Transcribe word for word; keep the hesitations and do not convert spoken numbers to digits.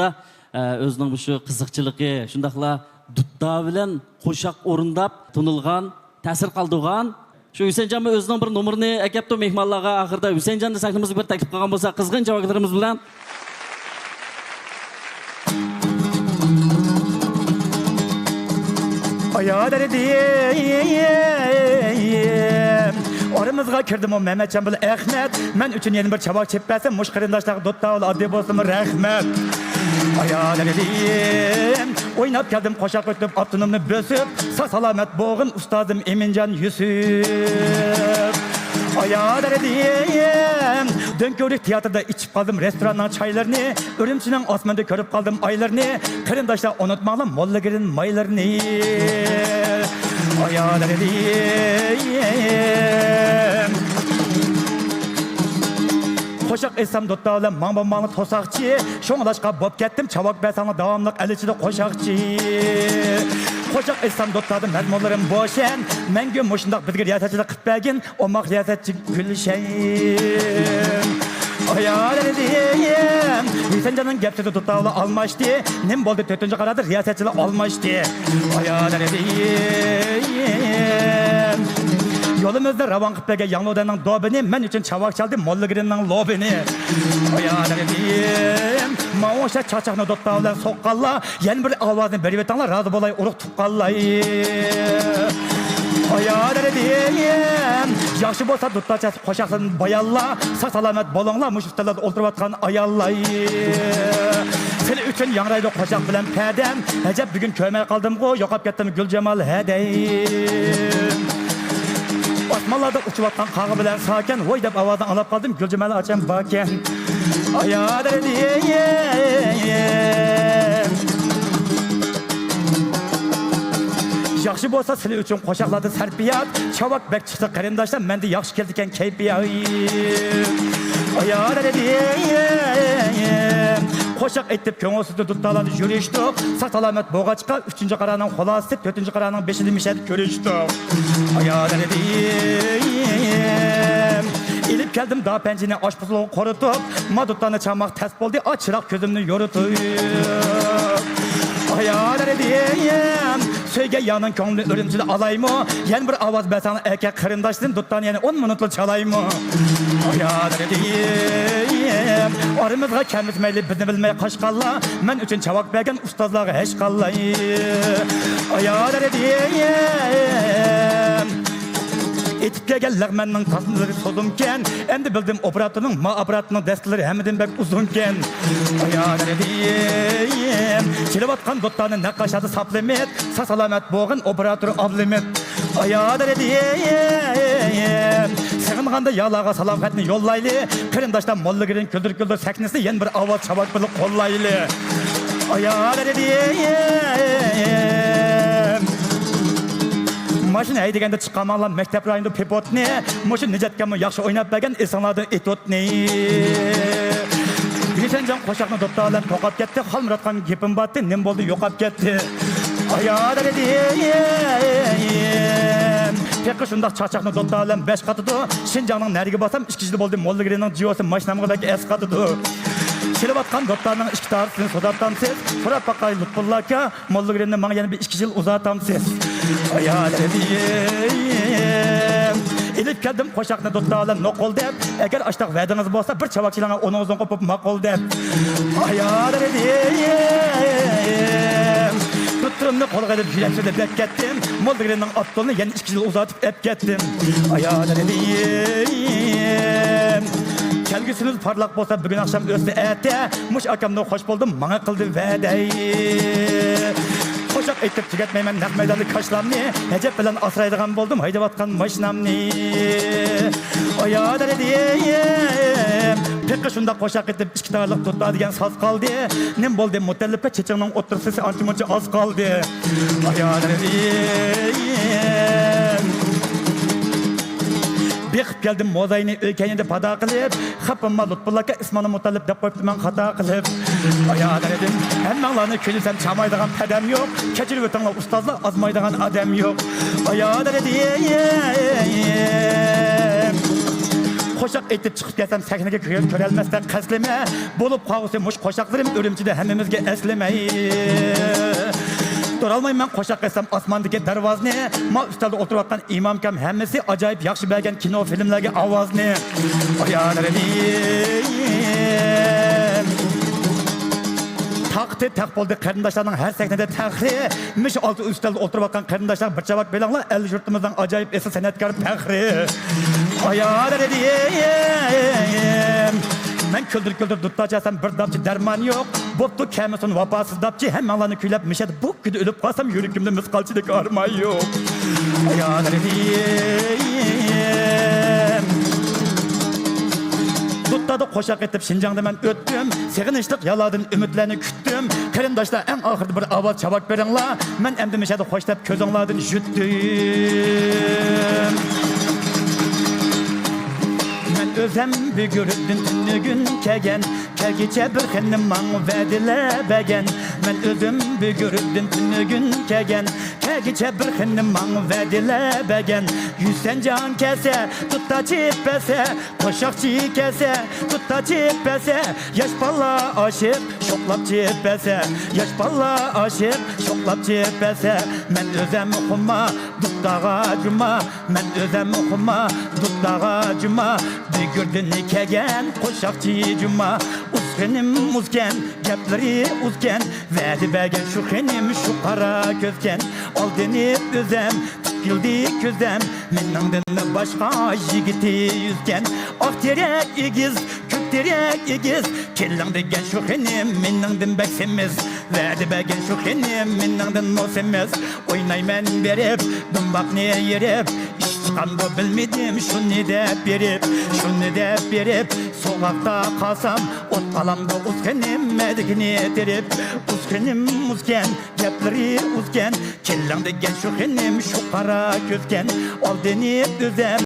ئە، ئۆزىنىڭ مۇشۇ قىزىقچىلىقى، شۇنداقلا دۇتتا بىلەن قوشاق ئورۇنداپ تونۇلغان، تەسىر قالدۇرغان. شۇ ھۈسەنجانمۇ ئۆزىنىڭ بىر نومۇرىنى ئەكەپتۇ مېھمانلارغا. ئاخىرىدا ھۈسەنجاننى سەھنىمىزگە بىر تەكلىپ قىلغان بولساق، قىزغىن چاۋاكلىرىمىز بىلەن. ئايا دەردىم، ئارىمىزغا كىردىمۇ مەمەتجان بىلەن ئەخمەت. مەن ئۈچۈن يەنە بىر چاۋاك چېلىپ بەرسە، مۇشۇ قېرىنداشلارغا دۇتتا بىلەن ئاددىي بولسىمۇ رەھمەت. ئايا دەردىم، ئويناپ كەلدىم قوشاق ئېيتىپ، ئاپتونومنى بۆسۈپ، ساق سالامەت بولغىن ئۇستازىم ئىمىنجان يۈسۈپ. ئايا دەردىم، دۆڭكۆۋرۈك تىياتىردا ئىچىپ قالدىم رېستوراننىڭ چايلىرىنى، ئۈرۈمچىنىڭ ئاسمىنىدا كۆرۈپ قالدىم ئايلىرىنى. قېرىنداشلار، ئۇنتۇماڭلار موللىگىرىن مايلىرىنى. ئايا دەردىم. قوشاق ئېيتسام دۇتتا بىلەن ماڭ بولماڭلار توساقچى. شۇڭلاشقا بوپ كەتتىم چاۋاك بەرسەڭلار داۋاملىق ئەل ئىچىدە قوشاقچى. قوشاق ئېيتسام دۇتتادا مەزمۇنلىرىم بوشەن. مەڭگۈ مۇشۇنداق بىزگە رىياسەتچىلىك قىلىپ بەرگىن، ئوماق رىياسەتچى گۈلشەن. ئايا دەردىم، ھۈسەنجاننىڭ گەپ سۆزى دۇتتا بىلەن ئالماشتى. نېمە بولدى، تۆتىنچى قاراردا رىياسەتچىلەر ئالماشتى. ئايا دەردىم، يولىمىزنى راۋان قىلىپ بەرگەن ياڭلۇدەننىڭ دوبىنى مەن ئۈچۈن چاۋاك چالدى موللىگىرىننىڭ لوبىنى. ئايا دەردىم، ماڭا ئوخشاش چاقچاقنى دۇتتا بىلەن سوققانلار، يەنە بىر ئاۋازنى بېرىۋېتىڭلار، رازى بولاي ئۇرۇق تۇغقانلار. ئايا دەردىم، ياخشى بولسا دۇتتا چالسا قوشاقلىرىنى بايانلار، ساق سالامەت بولۇڭلار مۇشۇ ئۈستەللەردە ئولتۇرۇۋاتقان ئاياللار. سىلى ئۈچۈن ياڭرايدۇ قوشاق بىلەن پەدەم، ئەجەب بۈگۈن كۆرمەي قالدىمغۇ يوقاپ كەتتىم گۈلجامال ھەدەي. ئاسمانلاردا ئۇچۇۋاتقان قاغا بىلەن ساكەن، ۋوي دەپ ئاۋازىنى ئاڭلاپ قالدىم گۈلجامال ئاچام باركەن. ئايا دەردىم، ياخشى بولسا سىلى ئۈچۈن قوشاقلاردا سەرپىيات، چاۋاك بەك چىقسا قېرىنداشلار مەندە ياخشى كېلىدىكەن كەيپىيات. ئايا دەردىم، قوشاق ئېيتىپ كۆڭۈلسىزدە دۇتتالارنى يۈرۈشتۇق، ساق سالامەت بولغاچقا ئۈچىنچى قارارنىڭ خۇلاسىسى تۆتىنچى قارارنىڭ بېشىدا مىشەدە كۆرۈشتۇق. ئايا دەردىم، ئېلىپ كەلدىم داپەنجىنى ئاشپۇزۇلغا قۇرۇتۇپ، ما دۇتتانى چالماق تەس بولدى، ئاچ چىراغ كۆزۈمنى يورۇتۇپ. ئايا دەردىم، سۆيگەن يارنىڭ كۆڭلىنى ئۈرۈمچىدە ئالايمۇ؟ يەنە بىر ئاۋاز بەرسەڭلار ئەركەك قېرىنداشتىن، دۇتتانى يەنە ئون مىنۇتلا چالايمۇ؟ ئايا دەردىم، ئارىمىزغا كەلمىسە مەيلى بىزنى بىلمەي قاچقانلار، مەن ئۈچۈن چاۋاك بەرگەن ئۇستازلارغا ھەشقاللاي. ئايا دەردىم، ئېتىپ كەلگەن لەغمەننىڭ تاسمىلىرى سوزۇمكەن. ئەمدى بىلدىم ئوپېراتورنىڭ ما ئاپپاراتنىڭ دەستىلىرى ھەممىدىن بەك ئۇزۇنكەن. ئايا دەردىم، چېلىۋاتقان دۇتتانى نەق قاشادا ساپلىمىت، ساق سالامەت بولغىن ئوپېراتور ئابلىمىت. ئايا دەردىم، سېغىنغاندا يارلارغا سالام خەتنى يوللايلى. قېرىنداشلار موللىگىرىنىڭ كۈلدۈر كۈلدۈر سەھنىسىنى يەنە بىر ئاۋاز چاۋاك بىلەن قوللايلى. ئايا دەردىم، ماشىنا ھەيدىگەندە چىقارماڭلار مەكتەپ رايونىدا پىپوتنى. مۇشۇ نىجاتكەممۇ ياخشى ئويناپ بەرگەن ئېسىڭلاردا ئېتوتنى. ھۈسەنجان قوشاقنى دۇتتا بىلەن توقاپ كەتتى. خالمۇراتخان گېپىم بارتتى، نېمە بولدى يوقاپ كەتتى. ئايا دەردىم، تېخى شۇنداق چاقچاقنى دۇتتا بىلەن بەش قاتىدۇ. شىنجاڭنىڭ نەرىگە بارسام ئىككى يىل بولدى موللىگىرىنىڭ جىۋىسى ماشىنامغا بەك ئەسقاتىدۇ. چېلىۋاتقان دۇتتانىڭ ئىككى تارىسىنى سوزاتامسىز؟ سوراپ باقاي لۇتپۇللا ئاكا. موللىگىرىننى ماڭا يەنە بىر ئىككى يىل ئۇزارتامسىز؟ ئايا دەردىم، ئېلىپ كەلدىم قوشاقنى دۇتتا بىلەن نوقۇل دەپ. ئەگەر ئاشتاق ۋەدىڭىز بولسا، بىر چاۋاك چېلىڭا ئۇنىڭىزدىن قوپۇپ ماقۇل دەپ. ئايا دەردىم، دۇتتۇرۇمنى قولغا ئېلىپ يۈرەكسىزدە دەپ كەتتىم. موللىگىرىننىڭ ئاپتولىنى يەنە ئىككى يىل ئۇزارتىپ ئەپ كەتتىم. ئايا دەردىم، كەلگۈسىمىز پارلاق بولسا بۈگۈن ئاخشام ئۆتسە ئەتە. مۇشۇ ئاكامدىن خوش بولدۇم، ماڭا قىلدى ۋەدە. قوشاق ئېيتىپ تۈگەتمەيمەن نەق مەيداندا كاشلامنى. ھەجەپ بىلەن ئاسرايدىغان بولدۇم ھەيدەۋاتقان ماشىنامنى. ئايا دەردىم، پېقى شۇنداق قوشاق ئېيتىپ ئىككى تارلىق دۇتتا دېگەن ساز قالدى. نېمە بولدى مۇتەللىپكە، چېچىڭنىڭ ئوتتۇرىسى ئانچە-مۇنچە ئاز قالدى. ئايا دەردىم، بېقىپ كەلدىم موزاينى ئۆي كەينىدە پادا قىلىپ، خاپا بولما لۇتپۇللا ئاكا، ئىسمىنى مۇتەللىپ دەپ قويۇپتىمەن خاتا قىلىپ. ئايا دەردىم، ھەممەڭلارنى كۈلسەم چامايدىغان پەدەم يوق. كەچۈرۈۋېتىڭلار ئۇستازلار، ئازمايدىغان ئادەم يوق. ئايا دەردىم، قوشاق ئېيتىپ چىقىپ كەتسەم سەھنىگە كۆ-، كۆرەلمەستەك قەسلىمە. بولۇپ قالغۇسى مۇشۇ قوشاقلىرىم ئۈرۈمچىدە ھەممىمىزگە ئەسلىمە. تۇرالمايمەن قوشاق ئېيتسام ئاسماندىكى دەرۋازىنى. ما ئۈستەلدە ئولتۇرۇۋاتقان ئىمامكام ھەممىسى ئاجايىپ ياخشى بەرگەن كىنو فىلىملەرگە ئاۋازنى. ئايالىرىم. تاقتى تەق بولدى قېرىنداشلارنىڭ ھەر سەھنىدە تەخرى. مۇشۇ ئالدى ئۈستەلدە ئولتۇرۇۋاتقان قېرىنداشلار بىر چاۋاك بېرىڭلار، ئەل يۇرتىمىزنىڭ ئاجايىپ ئېسىل سەنئەتكار پەخرى. ئايالىرىم. مەن كۈلدۈر كۈلدۈر دۇتتا چالسام بىر داپچى دەرمان يوق. بوپتۇ كەلمىسۇن ۋاپاسىز داپچى، ھەممەڭلارنى كۈيلەپ مىشەدە بۇ كۈيدە ئۆلۈپ قالسام يۈرىكىمدە مىسقالچىلىك ئارمان يوق. ئايالىرىم. دۇتتادا قوشاق ئېيتىپ شىنجاڭدا مەن ئۆتتۈم. سېغىنىشلىق يالاردىن ئۈمىدلەرنى كۈتتۈم. قېرىنداشلار، ئەڭ ئاخىرىدا بىر ئاۋاز چاۋاك بېرىڭلار. مەن ئەمدى مىشەدە خوش دەپ كۆزۈڭلاردىن يۈتتۈم. مەن ئۆزەم بۈگۈردىن تۈنۈگۈن كەلگەن، كەلگۈچە بىر خېنىم ماڭا ۋەدىلەر بەرگەن. مەن ئۆزۈم بۈگۈردىن تۈنۈگۈن كەلگەن، كەلگۈچە بىر خېنىم ماڭا ۋەدىلەر بەرگەن. يۈسەنجان كەلسە، دۇتتا چېلىپ بەرسە، قوشاقچى كەلسە، دۇتتا چېلىپ بەرسە، ياش بالا ئاشىق شوقلاپ چېلىپ بەرسە، ياش بالا ئاشىق شوقلاپ چېلىپ بەرسە، مەن ئۆزەم خۇما، دۇتتاغا جۇما، مەن ئۆزەم خۇما، دۇتتاغا جۇما. بۈگۈردىن كەلگەن قوشاقچى جۇما. ئۇز خېنىم ئۇزكەن، گەپلىرى ئۇزكەن، ۋەدە بەرگەن شۇ خېنىم شۇ قارا كۆزكەن. ئالدىنىپ ئۆزەم، تىكىلدى كۆزەم، مېنىڭدىن باشقا يىگىتى يۈزكەن. ئاق تېرەك ئېگىز، كۆك تېرەك ئېگىز، كېلىڭ دېگەن شۇ خېنىم مېنىڭدىن بەك سېمىز. ۋەدە بەرگەن شۇ خېنىم مېنىڭدىنمۇ سېمىز. ئوينايمەن بېرىپ، دۇمباقنى يېرىپ، ئىش چىقامدۇ بىلمىدىم شۇنى دەپ بېرىپ، شۇنى دەپ بېرىپ. سوغۇقتا قالسام، ئوت قالامدۇ ئۇز خېنىم مەدىكىنى تېرىپ. ئۇز خېنىم ئۇزكەن، گەپلىرى ئۇزكەن، كېلىڭ دېگەن شۇ خېنىم شۇ قارا كۆزكەن. ئالدىنىپ ئۆزەم.